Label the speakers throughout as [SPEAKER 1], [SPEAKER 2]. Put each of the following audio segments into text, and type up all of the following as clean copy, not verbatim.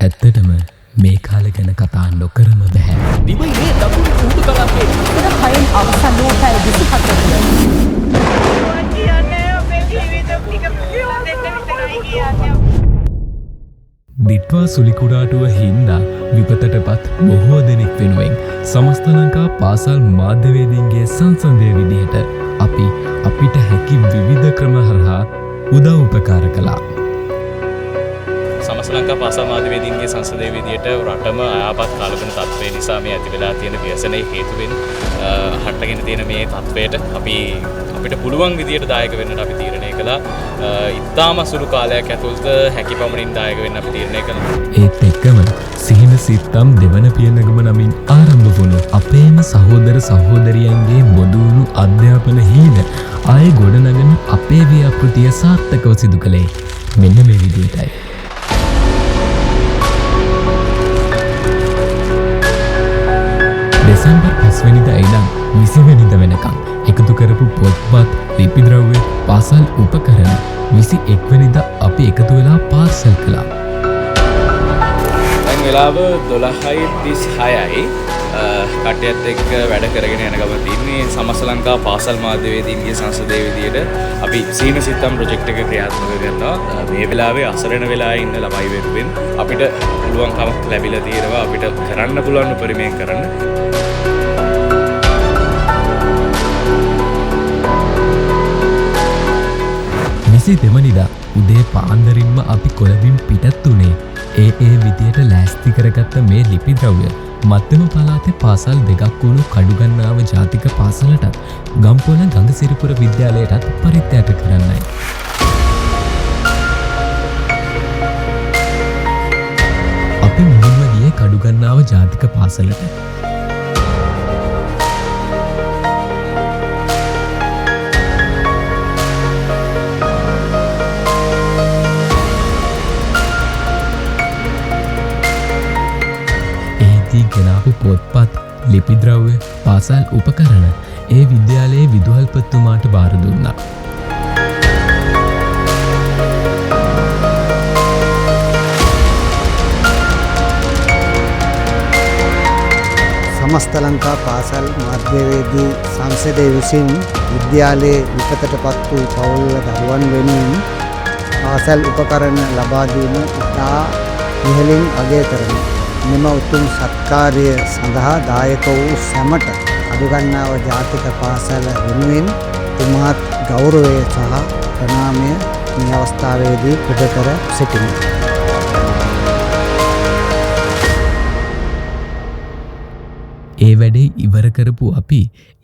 [SPEAKER 1] ඇත්තටම මේ කාලේ ගැන කතා නොකරම බැහැ.
[SPEAKER 2] දිවයිනේ දකුණු මුහුදු කලාපයේ
[SPEAKER 3] හයෙන් අවසන් වූ පැය 24 තුළ
[SPEAKER 4] කියන්නේ අපේ ජීවිත ටික දෙන්න විතරයි කියන්නේ.
[SPEAKER 1] දිට්වා සුලිකුඩාටුව හින්දා විපතටපත් බොහෝ දෙනෙක් වෙනුවෙන් සමස්ත ලංකා පාසල් මාධ්‍යවේදීන්ගේ සංසන්දනය විදිහට අපි අපිට හැකි විවිධ ක්‍රම හරහා උදව් උපකාර කළා.
[SPEAKER 5] සමස්ත ලංකා පාසල් මාධ්‍යවේදීන්ගේ සංසදය විදියට රටම අයාපත් කාලගුණ තත්ත්වය නිසා මේ ඇති වෙලා තියෙන ව්‍යසනයේ හේතුවෙන් හටගෙන තියෙන මේ තත්ත්වයට අපිට පුළුවන් විදියට දායක වෙන්නට අපි තීරණය කළා. ඉතාම සුළු කාලයක් ඇතුළත හැකි පමණින් දායක වෙන්න අපි තීරණය කළා.
[SPEAKER 1] ඒත් එක්කම සිහින සිත්තම් දෙවන පියනගම නමින් ආරම්භ වුණු අපේම සහෝදර සහෝදරියන්ගේ බොදු වුණු අධ්‍යාපන හීන ආයෙ ගොඩනගන අපේ ව්‍යාපෘතිය සාර්ථකව සිදු කළේ මෙන්න මේ විදියටයි. දෙසැම්බර් 5 වෙනිදා ඉඳන් 20 වෙනිදා වෙනකන් එකතු කරපු පොත්පත්, ලිපි ද්‍රව්‍ය, පාසල් උපකරණ 21 වෙනිදා අපි එකතු වෙලා පාර්සල් කළා.
[SPEAKER 5] දැන් වෙලාව 12:36යි. කට්ටියත් එක්ක වැඩ කරගෙන යන ගමන් තින්නේ සමස්ත ලංකා පාසල් මාධ්‍යවේදීන්ගේ සංසදය විදියට අපි සීන සිත්තම් ප්‍රොජෙක්ට් එක ක්‍රියාත්මක කරනවා. මේ වෙලාවේ අසරණ වෙලා ඉන්න ළමයි වෙනුවෙන් අපිට පුළුවන්කමක් ලැබිලා තියෙනවා අපිට කරන්න පුළුවන් උපරිමයෙන් කරන්න.
[SPEAKER 1] 22 වෙනිදා උදේ පාන්දරින්ම අපි කොළඹින් පිටත් වුණේ ඒ ඒ විදියට ලෑස්ති කරගත්ත මේ ලිපි ද්‍රව්‍ය මධ්‍යම පළාතේ පාසල් දෙකක් වුණු කඩුගන්නාව ජාතික පාසලටත් ගම්පොළ ගඟසිරිපුර විද්‍යාලයටත් පරිත්‍යාග කරන්නයි. අපි මුලින්ම ගියේ කඩුගන්නාව ජාතික පාසලට. එහිදී ගෙනාපු පොත්පත්, ලිපි ද්‍රව්‍ය, පාසල් උපකරණ ඒ විද්‍යාලයේ විදුහල්පතිතුමාට භාර දුන්නා.
[SPEAKER 6] සමස්ත ලංකා පාසල් මාධ්‍යවේදී සංසදය විසින් විද්‍යාලයේ විපතට පත් වූ පවුල්වල දරුවන් වෙනුවෙන් පාසල් උපකරණ ලබා දීම ඉතා ඉහළින් අගය කරමි. මෙම උතුම් සත්කාරය සඳහා දායක වූ සැමට කඩුගන්නාව ජාතික පාසල වෙනුවෙන් ඉමහත් ගෞරවය සහ ප්‍රණාමය මේ අවස්ථාවේදී පුද කර සිටිමි.
[SPEAKER 1] ඒ වැඩේ ඉවර කරපු අපි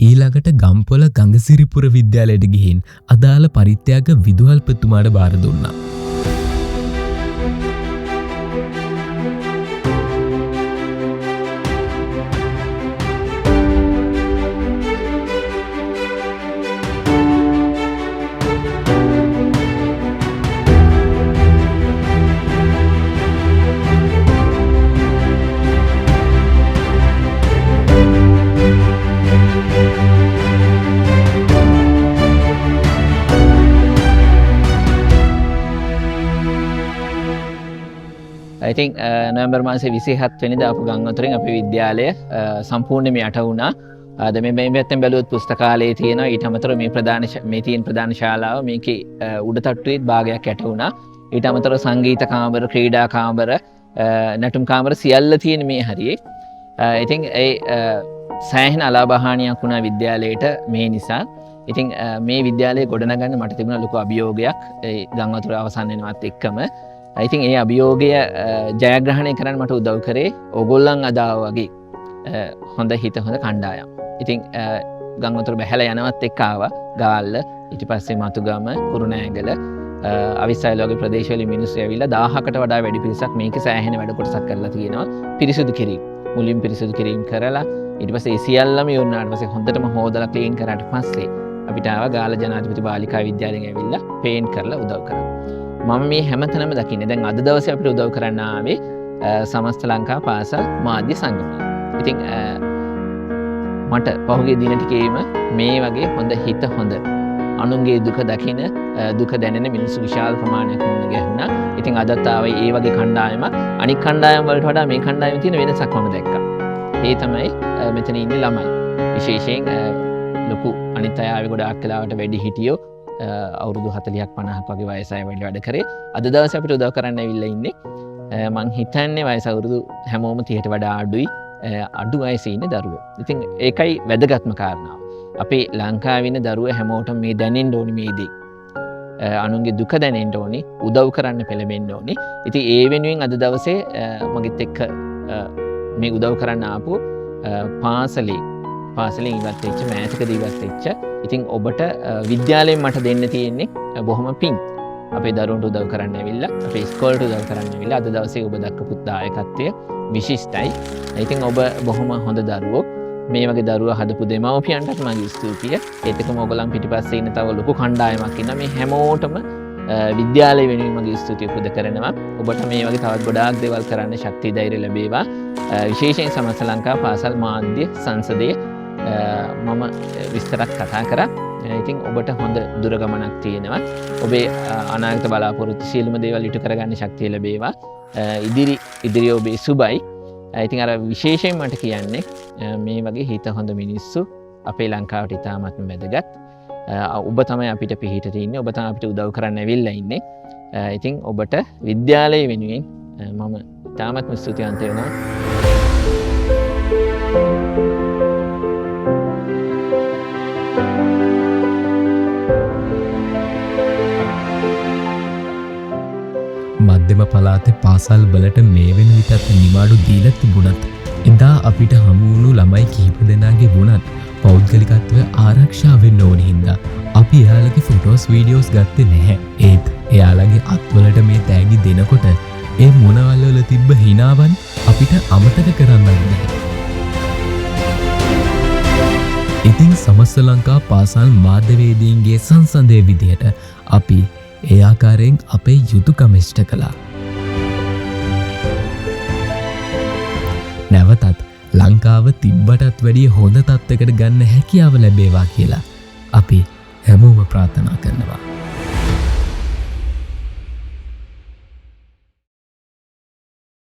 [SPEAKER 1] ඊළඟට ගම්පොළ ගඟසිරිපුර විද්‍යාලයට ගිහින් අදාළ පරිත්‍යාග විදුහල්පතිතුමාට භාර දුන්නා.
[SPEAKER 7] ඉතින් නොවැම්බර් මාසේ 27 වෙනිදා අපු ගම් වතුරෙන් අපේ විද්‍යාලය සම්පූර්ණයෙන්ම යට වුණා. දැන් මේ පැත්තෙන් බැලුවොත් පුස්තකාලය තියෙනවා. ඊට අමතරව මේ තියෙන ප්‍රධාන ශාලාව මේකේ උඩ තට්ටුවේත් භාගයක් යට වුණා. ඊට අමතරව සංගීත කාමර, ක්‍රීඩා කාමර, නැටුම් කාමර සියල්ල තියෙන මේ හරියේ. ඉතින් ඒ සෑහෙන අලාභහානියක් වුණා විද්‍යාලයට මේ නිසා. ඉතින් මේ විද්‍යාලය ගොඩනගන්න මට තිබුණා ලොකු අභියෝගයක් ඒ ගම් වතුර අවසන් වෙනවත් එක්කම. ඉතින් ඒ අභියෝගය ජයග්‍රහණය කරන්න මට උදව් කරේ ඕගොල්ලන් අද ආවා වගේ හොඳ හිත හොඳ කණ්ඩායම්. ඉතින් ගම් වතුර බැහැලා යනවත් එක්ක ආවා ගාල්ල, ඊට පස්සේ මතුගම, කුරුණෑගල, අවිස්සාවල වගේ ප්‍රදේශවල මිනිස්සු ඇවිල්ලා 1000කට වඩා වැඩි පිරිසක් මේකේ සෑහෙන වැඩ කොටසක් කරලා තියෙනවා. පිරිසිදු කිරීම. මුලින් පිරිසිදු කිරීම කරලා ඊට පස්සේ ඒ සියල්ලම ඉවර වුණාට පස්සේ හොඳටම හොදලා ක්ලීන් කරාට පස්සේ අපිට ආවා ගාල්ල ජනාධිපති බාලිකා විද්‍යාලයෙන් ඇවිල්ලා පේන්ට් කරලා උදව් කරා. මම මේ හැමතැනම දකින්නේ දැන් අද දවසේ අපිට උදව් කරන්න ආවේ සමස්ත ලංකා පාසල් මාධ්‍ය සංගමය. ඉතින් මට පහුගිය දින ටිකේම මේ වගේ හොඳ හිත හොඳ අනුන්ගේ දුක දකින දුක දැනෙන මිනිස්සු විශාල ප්‍රමාණයක් මුණ ගැහුණා. ඉතින් අදත් ආවේ ඒ වගේ කණ්ඩායමක්. අනික් කණ්ඩායම් වලට වඩා මේ කණ්ඩායමේ තියෙන වෙනසක් මම දැක්කා. ඒ තමයි මෙතන ඉන්නේ ළමයි. විශේෂයෙන් ලොකු අනිත් අය ආවේ ගොඩාක් වෙලාවට වැඩි හිටියෝ අවුරුදු 40ක් 50ක් වගේ වයස අය වැඩ කරේ. අද දවසේ අපිට උදව් කරන්න ඇවිල්ලා ඉන්නේ. මං හිතන්නේ වයස අවුරුදු හැමෝම 30ට වඩා අඩුයි. අඩු වයසේ ඉන්න දරුවෝ. ඉතින් ඒකයි වැදගත්ම කාරණාව. අපේ ලංකාවේ ඉන්න දරුවෝ හැමෝටම මේ දැනෙන්න ඕනි මේ දේ. අනුන්ගේ දුක දැනෙන්න ඕනි, උදව් කරන්න පෙළඹෙන්න ඕනි. ඉතින් ඒ වෙනුවෙන් අද දවසේ මගෙත් එක්ක මේ උදව් කරන්න ආපු පාසලෙන් ඉවත් වෙච්ච, මෑතකදී ඉවත් වෙච්ච. ඉතින් ඔබට විද්‍යාලයෙන් මට දෙන්න තියෙන්නේ බොහොම පිං. අපේ දරුවන්ට උදව් කරන්න ඇවිල්ලා, අපේ ඉස්කෝලේට උදව් කරන්න ඇවිල්ලා අද දවසේ ඔබ දක්වපු දායකත්වය විශිෂ්ටයි. ඉතින් ඔබ බොහොම හොඳ දරුවෝ. මේ වගේ දරුවා හදපු දෙමව්පියන්ටත් මගේ ස්තුතිය. ඒත් එක්කම ඔයගොල්ලන් පිටිපස්සේ ඉන්න තව ලොකු කණ්ඩායමක් ඉන්නවා. මේ හැමෝටම විද්‍යාලය වෙනුවෙන් මගේ ස්තුතිය පුද කරනවා. ඔබට මේ වගේ තවත් ගොඩාක් දේවල් කරන්න ශක්තිය ධෛර්යය ලැබේවා. විශේෂයෙන් සමස්ත ලංකා පාසල් මාධ්‍ය සංසදය මම විස්තරක් කතා කරා. ඉතින් ඔබට හොඳ දුර ගමනක් තියෙනවා. ඔබේ අනාගත බලාපොරොත්තු සියලුම දේවල් ඉටු කරගන්න ශක්තිය ලැබේවා. ඉදිරිය ඔබේ සුබයි. ඉතින් අර විශේෂයෙන් මට කියන්නේ මේ වගේ හිත හොඳ මිනිස්සු අපේ ලංකාවට ඉතාමත්ම වැදගත්. ඔබ තමයි අපිට පිහිට තින්නේ, ඔබ තමයි අපිට උදව් කරන්න ඇවිල්ලා ඉන්නේ. ඉතින් ඔබට විද්‍යාලය වෙනුවෙන් මම ඉතාමත්ම ස්තුතිවන්ත වෙනවා.
[SPEAKER 1] මධ්‍යම පළාතේ පාසල් වලට මේ වෙන විටත් නිවාඩු දීලා තිබුණත් එදා අපිට හමු වුණු ළමයි කිහිප දෙනාගේ වුණත් පෞද්ගලිකත්වය ආරක්ෂා වෙන්න ඕන හින්දා අපි එයාලගේ ෆොටෝස් වීඩියෝස් ගත්තේ නැහැ. ඒත් එයාලගේ අත්වලට මේ තෑගි දෙනකොට ඒ මොනවල් වල තිබ්බ හිනාවන් අපිට අමතක කරන්නත් බැහැ. ඉතින් සමස්ත ලංකා පාසල් මාධ්‍යවේදීන්ගේ සංසන්දනය විදිහට අපි ඒ ආකාරයෙන් අපේ යුතුයකම ඉෂ්ට කළා. නැවතත් ලංකාව තිබ්බටත් වැඩිය හොඳ තත්ත්වයකට ගන්න හැකියාව ලැබේවා කියලා අපි හැමෝම ප්‍රාර්ථනා කරනවා.